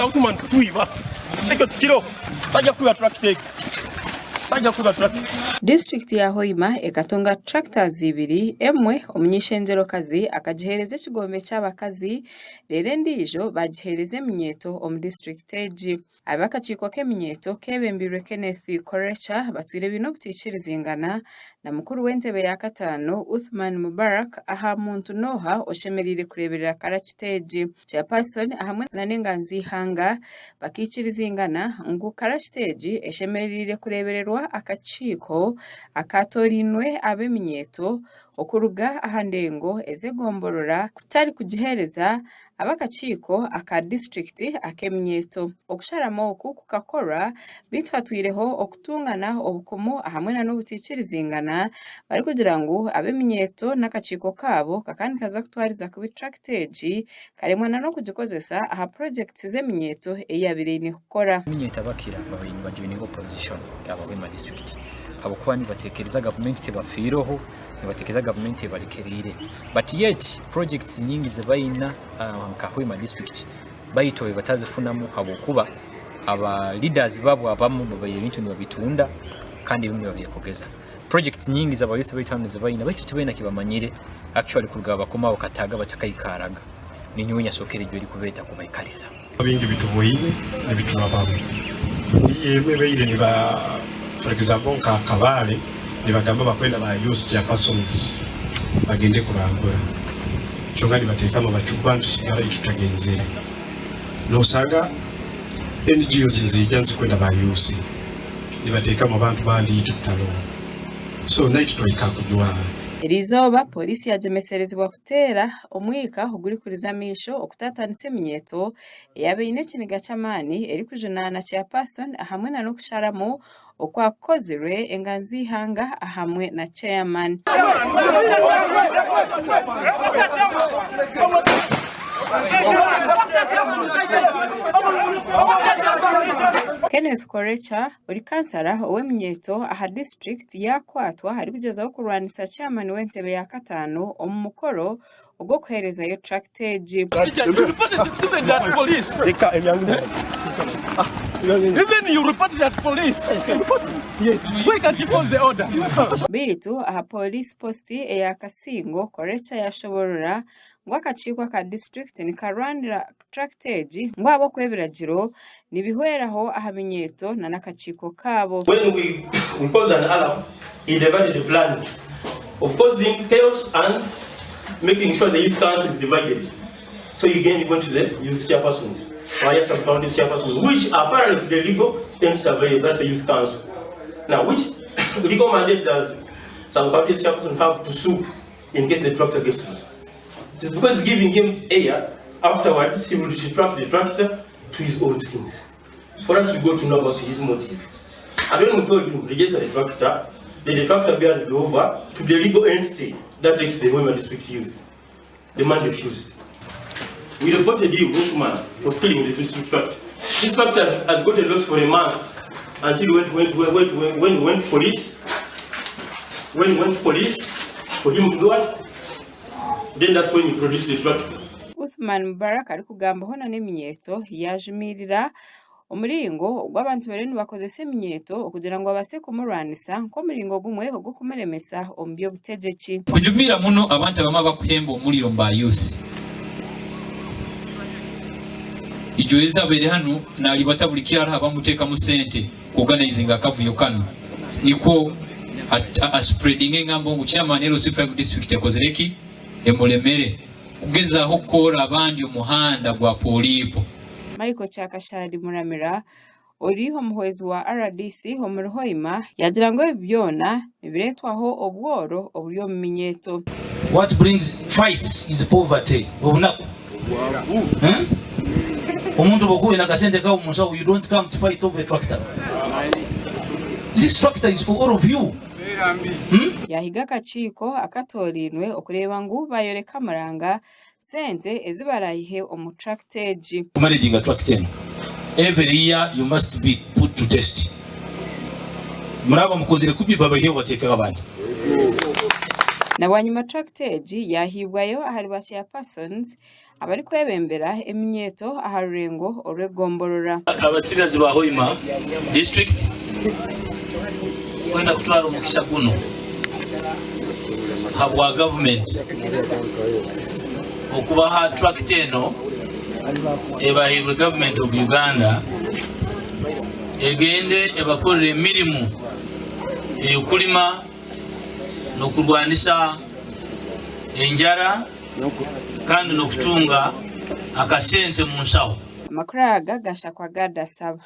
Uthman kutwiba. Ekyo tikiriho. Bajja kwiba tractor egi. Bajja kwiba tractor. Disiturikiti ya Hoima ekatunga tractors ibiri, emwe omuny'eishengyerokazi akagiheereza ekigombe ky'abakazi reero endiijo baagiheereza eminyeeto omu disiturikiti egi. Ab'akakiiko k'eminyeeto keebembeirwe Kenneth Korecha batwire baine obutaikirizingana na mukuru w'entebe ya kataano Uthman Mubarak aha muntu n'oha oshemereire kureeberera karakita egi. Chairperson ahamwe n'enganzi y'eihanga bakaikirizingana ngu karakita egi eshemereire kureebererwa akakiiko akaatoorainwe ab'eminyeeto okuruga aha ndengo ez'egomborora kutari kugiheereza ab'akakiiko aka disiturikiti ak'eminyeeto. Okusharamu oku kukakorwa beitu hatwireho okutungana obukumu ahamwe nana obutaikirizingana barikugira ngu ab'eminyeeto n'akakiiko kaabo kakaba nikaza kutwariza kubi turakita egi karemwa nana okugikozesa aha purogyekiti z'eminyeeto ei yaabaire eine kukora. Eminyeeto abakira babaire nibajoininga opposition aba Hoima district ahabw'okuba nibatekereza gavumenti tebafiireho. Nibatekereza gavumenti ebarekereire but yet projects nyingi zibayina nka Hoima district baitu babaire batazifunamu habwokuba aba leaders babo abamu babaire ebintu nibabitunda kandi ebindi nibabyekogeza. Projects nyingi zaba youth baitu hanu nizibayina baitu tibaine kibamanyire actually kuruga bakomaho bakataaga batakaikaraga. Ninyowe nyasokere ejwe erikubeeta kubaikariza. Bingi bitubwoine nibiturabamu niyo emwe ebaire niba for example nka Kabale nibagamba bakwenda ba youth chairpersons bagende kurambura kyonka nibatekamu abacupa nitusigara itwe tutagenzere nosanga NGOs niziija nizikwenda ba youth nibatekamu abantu bandi itwe tutaroho so naitwe twahika kujwara. Eriizooba Pooriisi yagyemeserezibwa kuteera omwika ogurikuriza amaisho okutaataanisa eminyeeto eyaaba eine ekiniga ky'amaani erikujunaana Chairperson ahamwe nana okusharamu okwakukozirwe enganzi y'eihanga ahamwe na Chairman. Kenneth Korecha ori kansara ow'eminyeeto aha disiturikiti yaakwatwa arikugyezaho kurwanisa chairman w'entebe ya kataano omu mukoro ogw'okuheerezayo turakita egi. Beitu aha pooriisi positi eya Kasingo, Korecha yaashoboorora ngu akakiiko aka disiturikiti nikarwanira Turakita egi ngu ahabw'okuba ebiragiro nibihweraho aha minyeeto n'akakiiko kaabo. When we, we caused an alarm, he diverted the plans of causing chaos and making sure the youth council is divided. So he again went to the youth chairpersons, or yes, sub-county chairpersons, which are parallel to the legal entity available, that's the youth council. Now, which legal mandate does sub-county chairperson have to sue in case the tractor gets loose? It is because giving him air, afterwards he will retract the tractor to his own things. For us, we got to know about his motive. And when we told him, register the tractor, then the tractor be handed over to the legal entity that takes the Hoima District Youth. The man refused. We reported him, Uthman, for stealing the district tractor. This tractor has, has got a loss for a month until went, went, went, went, went, when went police, when went police for him to do what? Then that's when you produce the tractor. Uthman Mubarak arikugambaho na n'eminyeeto yaajumiirira omuringo ogu abantu bariyo nibakozesa eminyeeto okugira ngu babaase kumurwanisa nk'omuringo gumwe ogw'okumuremesa omu by'obutegyeki. Kujumiira muno abantu abamwe abakuhemba omuriro omu ba youth. Ijo ezi abaire hanu naribata buri kiro hariho abamutekamu sente ku organizinga akavuyo kanu nikwo a spreadinge engambo ngu chairman LC5 district ekozire ki? Emuremere kugezaho kukora abandi omuhanda gwa Poolipo. Michael Kyakashari Muramira ori omuhwezi wa rdc omuri Hoima yaagira ngu ebi byona nibireetwaho obworo oburi omu minyeeto. What brings fights is poverty, obunaku. Eh? Omuntu bwokuba oine akasente kawe omu nshaho, you don't come to fight over a tractor. This tractor is for all of you. Hmm? Yaahiga akakiiko akatoorainwe okureeba ngu baayoreka Muranga sente ezi baraayihe omu turakita egi. Kumanaginga tractor enu every year you must be put to test. Muraba mukozire kubi babaiheho batekeho abandi. Na bwanyima turakita egi yaahiibwayo ahari ba chairpersons. abarikwebembera eminyeeto aha rurengo orw'egomborora. Abatsigazi ba Hoima district kwenda kutwara omukisa guno habwa gavumenti okubaha tractor eno ebahairwe gavumenti of Uganda egende ebakorere emirimu ey'okulima n'okurwanisa enjara kandi n'okutunga akasente mu nshaho. Amakuru aga gashakwa Gad Asaba.